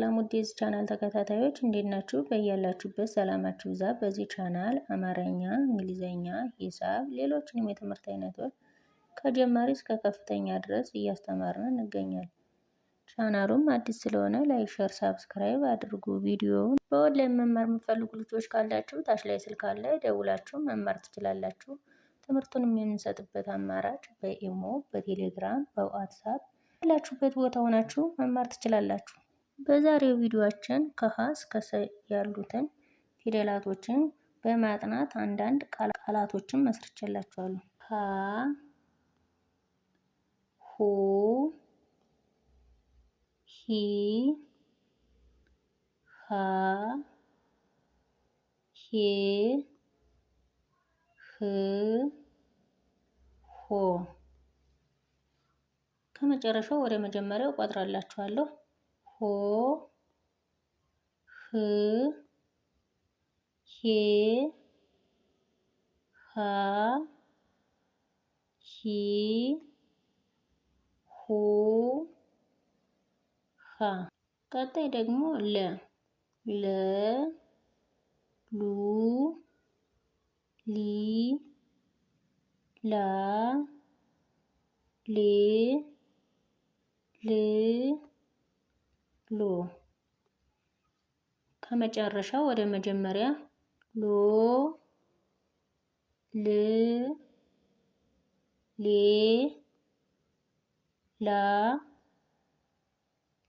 ሰላም ውድ የዚህ ቻናል ተከታታዮች እንዴት ናችሁ? በያላችሁበት ሰላማችሁ ይብዛ። በዚህ ቻናል አማርኛ፣ እንግሊዝኛ፣ ሂሳብ፣ ሌሎችንም የትምህርት አይነቶች ከጀማሪ እስከ ከፍተኛ ድረስ እያስተማርን እንገኛለን። ቻናሉም አዲስ ስለሆነ like፣ share፣ subscribe አድርጉ። ቪዲዮውን በኦንላይን መማር የምትፈልጉ ልጆች ካላችሁ ታች ላይ ስልክ አለ፣ ደውላችሁ መማር ትችላላችሁ። ትምህርቱንም የምንሰጥበት አማራጭ በኢሞ፣ በቴሌግራም፣ በዋትሳፕ ያላችሁበት ቦታ ሆናችሁ መማር ትችላላችሁ። በዛሬው ቪዲዮአችን ከሀ እስከ ሰ ያሉትን ፊደላቶችን በማጥናት አንዳንድ ቃላቶችን መስርቼላችኋለሁ። ሀ፣ ሁ፣ ሂ፣ ሃ፣ ሄ፣ ህ፣ ሆ። ከመጨረሻው ወደ መጀመሪያው ቆጥራላችኋለሁ። ሆ፣ ህ፣ ሄ፣ ሃ፣ ሂ፣ ሁ፣ ሃ። ቀጣይ ደግሞ ለ፣ ለ፣ ሉ፣ ሊ፣ ላ፣ ሌ፣ ል፣ ሎ። ከመጨረሻው ወደ መጀመሪያ ሎ፣ ል፣ ሌ፣ ላ፣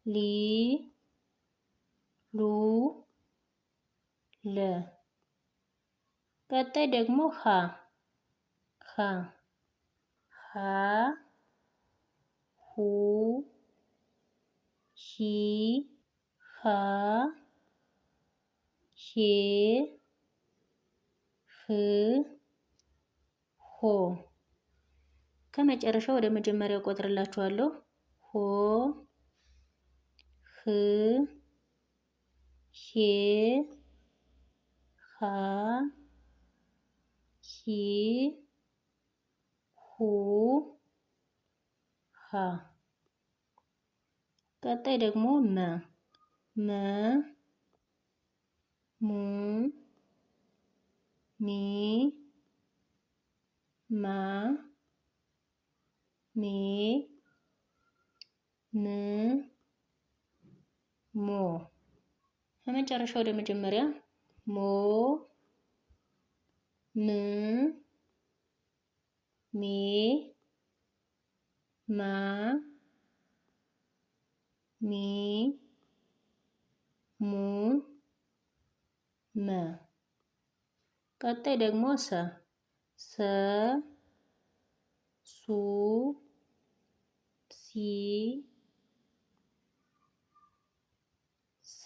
ሊ፣ ሉ፣ ለ። ቀጣይ ደግሞ ሀ፣ ሀ፣ ሀ፣ ሁ፣ ሂ፣ ሃ፣ ሄ፣ ህ፣ ሆ። ከመጨረሻው ወደ መጀመሪያው ቆጥርላችኋለሁ። ሆ፣ ህ፣ ሄ፣ ሃ፣ ሂ፣ ሁ፣ ሃ። ቀጣይ ደግሞ መ፣ መ፣ ሙ፣ ሚ፣ ማ፣ ሜ፣ ም፣ ሞ። ከመጨረሻ ወደ መጀመሪያ ሞ፣ ም፣ ሜ፣ ማ፣ ሚ፣ ሙ፣ መ። ቀጣይ ደግሞ ሰ፣ ሰ፣ ሱ፣ ሲ፣ ሳ፣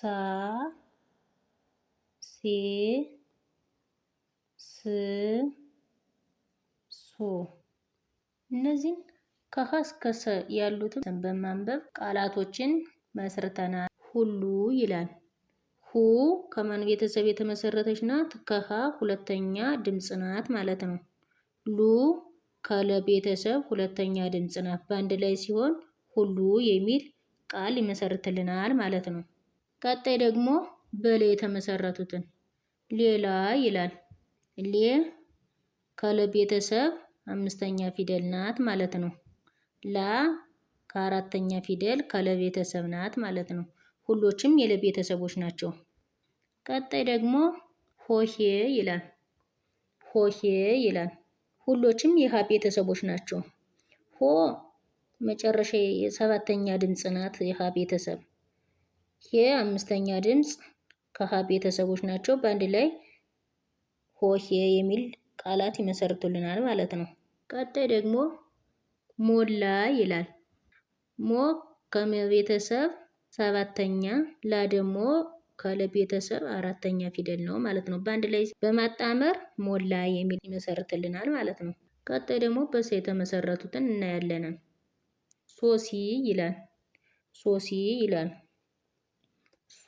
ሴ፣ ስ፣ ሶ። እነዚህን ከሀ እስከ ሰ ያሉትን በማንበብ ቃላቶችን መስርተናል። ሁሉ ይላል። ሁ ከማን ቤተሰብ የተመሰረተች ናት? ከሀ ሁለተኛ ድምፅ ናት ማለት ነው። ሉ ከለ ቤተሰብ ሁለተኛ ድምፅ ናት። በአንድ ላይ ሲሆን ሁሉ የሚል ቃል ይመሰርትልናል ማለት ነው። ቀጣይ ደግሞ በለ የተመሰረቱትን ሌላ ይላል። ሌ ከለ ቤተሰብ አምስተኛ ፊደል ናት ማለት ነው። ላ ከአራተኛ ፊደል ከለ ቤተሰብ ናት ማለት ነው። ሁሎችም የለ ቤተሰቦች ናቸው። ቀጣይ ደግሞ ሆሄ ይላል። ሆሄ ይላል። ሁሎችም የሀ ቤተሰቦች ናቸው። ሆ መጨረሻ የሰባተኛ ድምፅ ናት የሀ ቤተሰብ። ሄ አምስተኛ ድምፅ ከሀ ቤተሰቦች ናቸው። በአንድ ላይ ሆሄ የሚል ቃላት ይመሰርቱልናል ማለት ነው። ቀጣይ ደግሞ ሞላ ይላል። ሞ ከመቤተሰብ ሰባተኛ፣ ላ ደግሞ ከለቤተሰብ አራተኛ ፊደል ነው ማለት ነው። በአንድ ላይ በማጣመር ሞላ የሚል ይመሰርትልናል ማለት ነው። ቀጣይ ደግሞ በሰ የተመሰረቱትን እናያለን። ሶሲ ይላል። ሶሲ ይላል። ሶ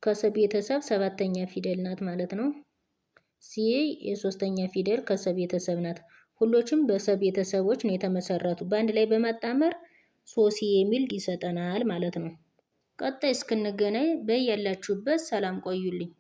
ከሰ ቤተሰብ ሰባተኛ ፊደል ናት ማለት ነው። ሲ የሶስተኛ ፊደል ከሰ ቤተሰብ ናት። ሁሎችም በሰ ቤተሰቦች ነው የተመሰረቱ። በአንድ ላይ በማጣመር ሶሲ የሚል ይሰጠናል ማለት ነው። ቀጣይ እስክንገናኝ በያላችሁበት ሰላም ቆዩልኝ።